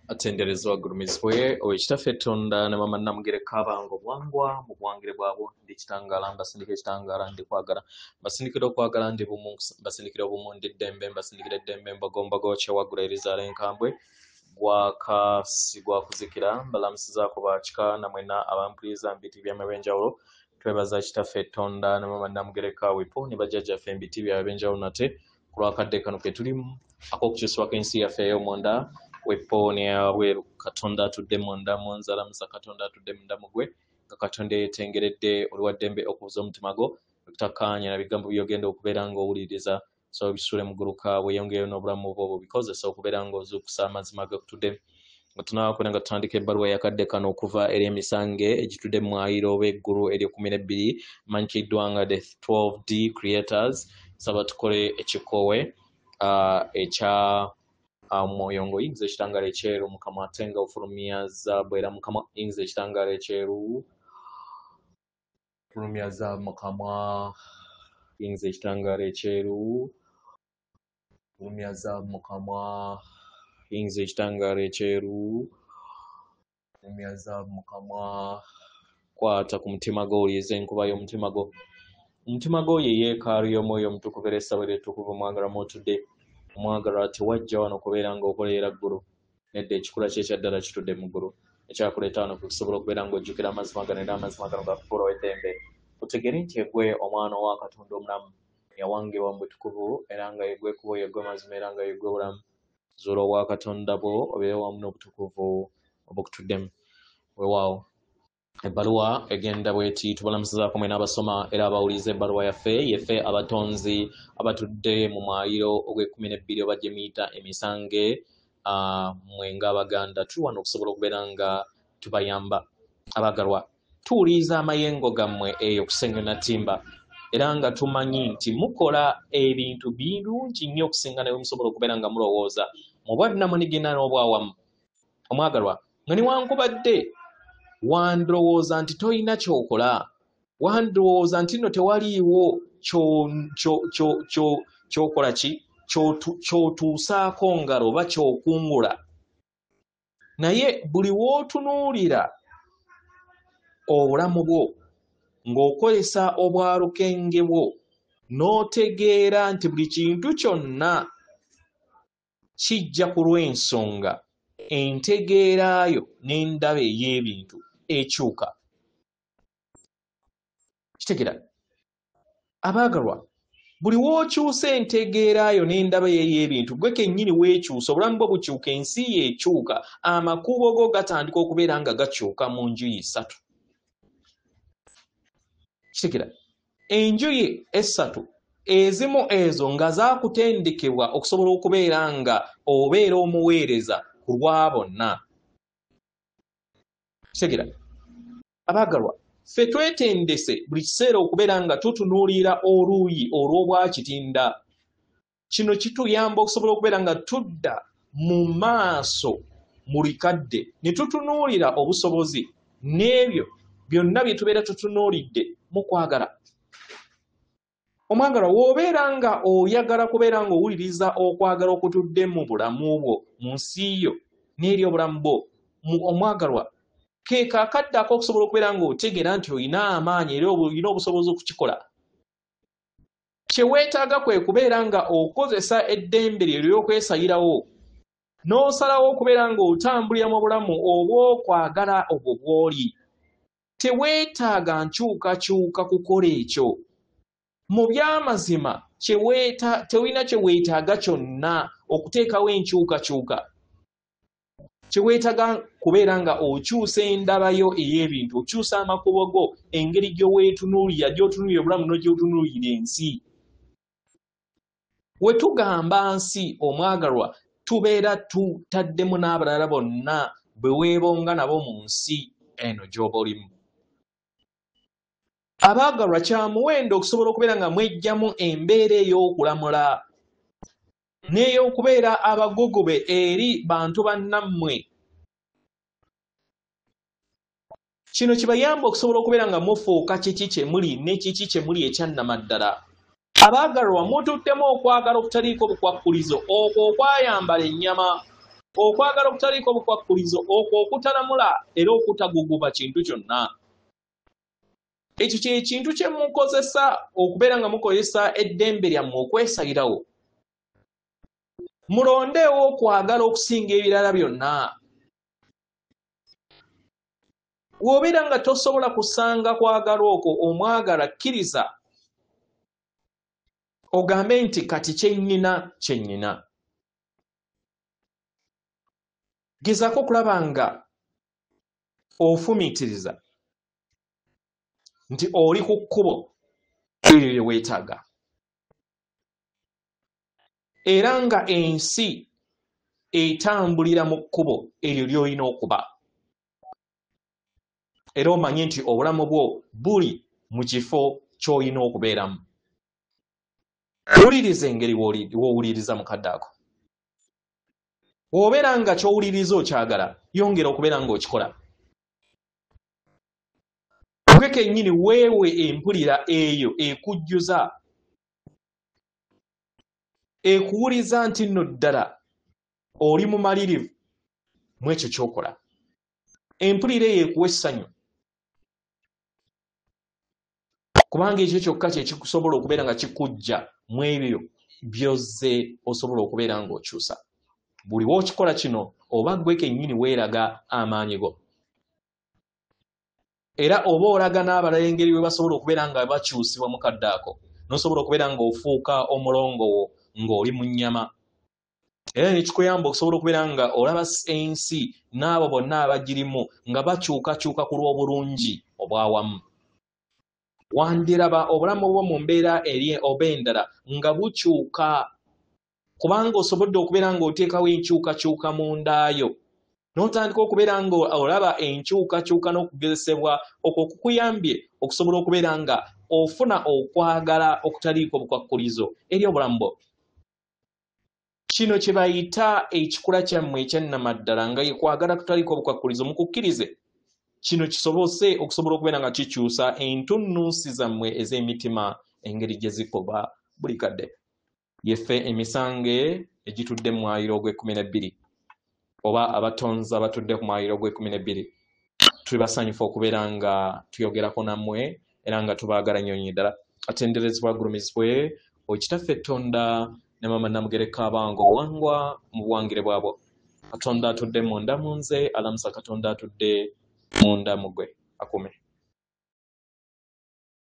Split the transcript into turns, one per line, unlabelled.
Atenderezwa agulumizibwe oyo Kitaffe Tonda ne Maama Namugereka abange obuwangwa mu buwangire bwabwo. Ndi kitangaala, mbasindika ekitangaala, ndi kwagala, mbasindikira okwagala, ndi bumu, mbasindikira obumu, ndi ddembe, mbasindikira eddembe, mbagombago kyewaggula erizaala enkambwe, gwaka si gwa kuzikira. Mbalamusizaako bakika namwenna abampuliriza mu biti byammwe ebyenjawulo. Twebaza Kitaffe Tonda ne Maama Namugereka Wipo ne bajjajjaffe mu biti byabwe ebyenjawulo nate ku lw'akadde kano ke tulimu ak'okukyusibwako ensi yaffe ey'omunda wepo n'eyabweru. Katonda atudde munda mu nze alamusa, Katonda atudde munda mu ggwe, nga Katonda yeetengeredde oli wa ddembe okubuza omutima gwo okutakkaanya na bigambo by'ogenda okubeera ng'owuliriza. So bisule muguluka weeyongereyo n'obulamu bwo bubikozesa okubeera ng'ozuukusa amazima agakutudde. Nga tunaabakwenda nga tutandika ebbaluwa eyakadde kano okuva eri emisange egitudde mu mwayiro oba eggulu ery'ekumi n'ebbiri manyikiddwa nga the 12D Creators. Saba tukole ekikowe ekya omwoyo ng'oyingiza ekitangaala ekyeru mu kamwa ate nga ofulumya zaabu era mu kamwa. Yingiza ekitangaala ekyeru, fulumya zaabu mu kamwa. Yingiza ekitangaala ekyeru, fulumya zaabu mu kamwa. Yingiza ekitangaala ekyeru, fulumya zaabu mu kamwa. Kwata ku mutima gwo, owulirize enkuba y'omutima gwo. Omutima gwo ye yeekaalu y'omwoyo omutukuvu era essabo ettukuvu omwagalwa mw'otudde. Omwagalwa, tewajja wano kubeera ng'okolerera ggulu. Nedda, ekikula kye ekyaddala kitudde mu ggulu. Ekyakuleeta wano kwe kusobola okubeera ng'ojjukira amazima gano, era amazima gano gakufuula ow'eddembe. Otegeere nti eggwe omwana wa Katonda omulamu yawangibwa mu butukuvu, era nga yeggwe ekkubo, yeggwe mazima, era nga yeggwe bulamu. Zuula obwakatonda bwo obeere wamu n'obutukuvu obukutuddemu. Weewaawo. Ebbaluwa egenda bweti: tubalamusizaako mwena abasoma era abawuliriza ebbaluwa yaffe. Yeffe abatonzi abatudde mu mwayiro ogw'ekkumi n'ebbiri oba gye muyita emisange. Mmwe ng'Abaganda tuli wano okusobola okubeera nga tubayamba. Abaagalwa, tuwuliriza amayengo gammwe eyo ku Ssenyo Natimba, era nga tumanyi nti mukola ebintu birungi nnyo okusinga ne bwe musobola okubeera nga mulowooza mu bwannamunigina n'obwawamu. Omwagalwa, nga newankubadde wandowooza nti tolina ky'okola, wandowooza nti nno tewaliiwo ky'okola ki ky'otuusaako ngalo oba ky'okungula, naye buli w'otunuulira obulamu bwo ng'okozesa obwalukenge bwo n'otegeera nti buli kintu kyonna kijja ku lw'ensonga, entegeerayo n'endaba ey'ebintu ekyuka. Kitegeera, abaagalwa, buli w'okyusa entegeerayo n'endaba ey'ebintu, gwe kennyini weekyusa, obulamu bwo bukyuka, ensi yo ekyuka, amakubo go gatandika okubeera nga gakyuka mu njuyi ssatu. Kitegeera, enjuyi essatu ezimu ezo nga zaakutendekebwa okusobola okubeera nga obeera omuweereza ku lwa bonna. Kitegeera, abaagalwa, ffe twetendese buli kiseera okubeera nga tutunuulira oluuyi olw'obwakitinda. Kino kituyamba okusobola okubeera nga tudda mu maaso mu likadde ne tutunuulira obusobozi n'ebyo byonna bye tubeera tutunuulidde mu kwagala. Omwagalwa, w'obeera nga oyagala kubeera ng'owuliriza okwagala okutudde mu bulamu bwo, mu nsi yo n'eri obulamu bwo, omwagalwa, ke kakadde ak'okusobola okubeera ng'otegeera nti olina amaanyi era olina obusobozi okukikola. Kye weetaaga kwe kubeera nga okozesa eddembe lyo ery'okwesalirawo n'osalawo okubeera ng'otambulira mu bulamu obw'okwagala obwo bw'oli. Teweetaaga nkyukakyuka kukola ekyo. Mu by'amazima tewulina kye weetaaga kyonna okuteekawo enkyukakyuka. Kye weetaaga kubeera nga okyusa endabayo ey'ebintu, okyusa amakubo go, engeri gy'oweetunuulira, gy'otunuulira obulamu n'gy'otunuulira ensi. We tugamba nsi, omwagalwa, tubeera tutaddemu n'abalala bonna bwe weebonga nabo mu nsi eno gy'oba olimu. Abaagalwa, kya muwendo okusobola okubeera nga mweggyamu embeera ey'okulamula n'ey'okubeera abagugube eri bantu bannammwe. Kino kibayamba okusobola okubeera nga mufuuka kiki kye muli ne kiki kye muli ekyannamaddala. Abaagalwa, mutuddemu okwagala okutaliiko bukwakkulizo, okwo okwayambala ennyama. Okwagala okutaliiko bukwakkulizo okwo okutalamula era okutaguguba kintu kyonna. Ekyo kye kintu kye mukozesa okubeera nga mukozesa eddembe lyammwe okwesalirawo. Mulondeewo okwagala okusinga ebirala byonna. Bw'obeera nga tosobola kusanga kwagala okwo omwagala, kkiriza ogambe nti kati kye nnina kye nnina. Gezaako okulaba nga ofumiitiriza nti oli ku kkubo eryo lye weetaaga, era nga ensi etambulira mu kkubo eryo ly'olina okuba, era omanye nti obulamu bwo buli mu kifo ky'olina okubeeramu. Wuliriza engeri w'owuliriza mu kadde ako. Bw'obeera nga ky'owuliriza okyagala, yongera okubeera ng'okikola. Gwe kennyini weewe empulira eyo ekujjuza, ekuwuliza nti nno ddala oli mumalirivu mu ekyo ky'okola. Empulira eyo ekuwa essanyu, kubanga ekyo kyokka kye kikusobola okubeera nga kikujja mu ebyo by'ozze osobola okubeera ng'okyusa. Buli w'okikola kino oba ggwe kennyini weeraga amaanyi go, era oba olaga n'abalala engeri bwe basobola okubeera nga bakyusibwa mu kadde ako, n'osobola okubeera ng'ofuuka omulongo wo ng'oli mu nnyama, era ne kikuyamba okusobola okubeera nga olaba ensi n'abo bonna abagirimu nga bakyukakyuka ku lw'obulungi obw'awamu. Wandiraba obulamu bwo mu mbeera eri oba endala nga bukyuka, kubanga osobodde okubeera ng'oteekawo enkyukakyuka mu ndaayo, n'otandika okubeera ng'olaba enkyukakyuka n'okugezesebwa okwo okukuyambye okusobola okubeera nga ofuna okwagala okutaliiko bukwakkulizo eri obulamu bwo. Kino kye bayita ekikula kyammwe ekyannamaddala, nga ye kwagala kutaliiko bukwakkulizo. Mukukkirize kino kisobose okusobola okubeera nga kikyusa entunnunsi zammwe ez'emitima engeri gye zikoba buli kadde. Yeffe emisange egitudde mu mwayiro ogw'ekkumi n'ebbiri, oba abatonzi abatudde ku mwayiro ogw'ekkumi n'ebbiri, tuli basanyufu okubeera nga tuyogerako nammwe era nga tubaagala nnyo nnyo ddala. Atenderezebwa agulumizibwe Okitaffe Ttonda ne Maama Namugereka abanga obuwangwa mu buwangire bwabwo. Katonda atudde munda mu nze alamusa Katonda atudde munda mu ggwe akuume.